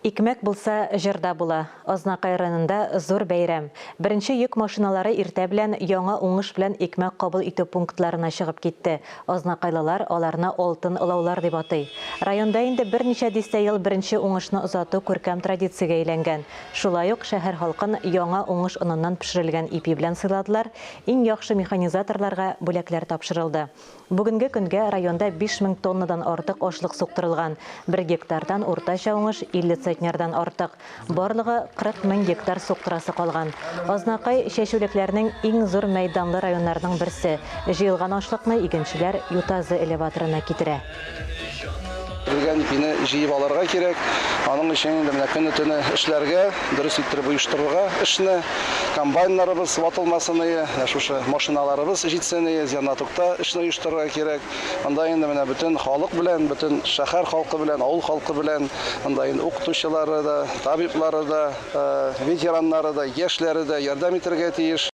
Икмәк булса, җыр да була. Азнакай районында зур бәйрәм. Беренче йөк машиналары иртә белән яңа уңыш белән икмәк кабул итү пунктларына чыгып китте. Азнакайлылар аларны алтын олаулар дип атый. Районда инде берничә дистә ел беренче уңышны озату күркәм традициягә әйләнгән. Шулай ук шәһәр халкын яңа уңыш оныннан пешерелгән ипи белән сыйладылар, иң яхшы механизаторларга бүләкләр тапшырылды. Бүгенге көнгә районда 5000 тоннадан артык ашлык суктырылган. Бер гектардан уртача уңыш 50 центнердан артык. Барлыгы 40 мең гектар суктырасы калган. Азнакай, чәчүлекләрнең иң зур мәйданлы районнарның берсе. Җыелган ашлыкны игенчеләр Ютазы элеваторына китерә. Биргән ипине җыеп алырга кирәк. Аның өчен инде менә көне-төне эшләргә, дөрес иттереп оештырырга эшне. Комбайннарыбыз ватылмасын ие, менә шушы машиналарыбыз җитсен ие, зернотокта эшне оештырырга кирәк. Монда инде менә бөтен халык белән, бөтен шәһәр халкы белән, авыл халкы белән, монда инде укытучылары да, табиблары да, ветераннары да, яшьләре дә ярдәм итәргә тиеш.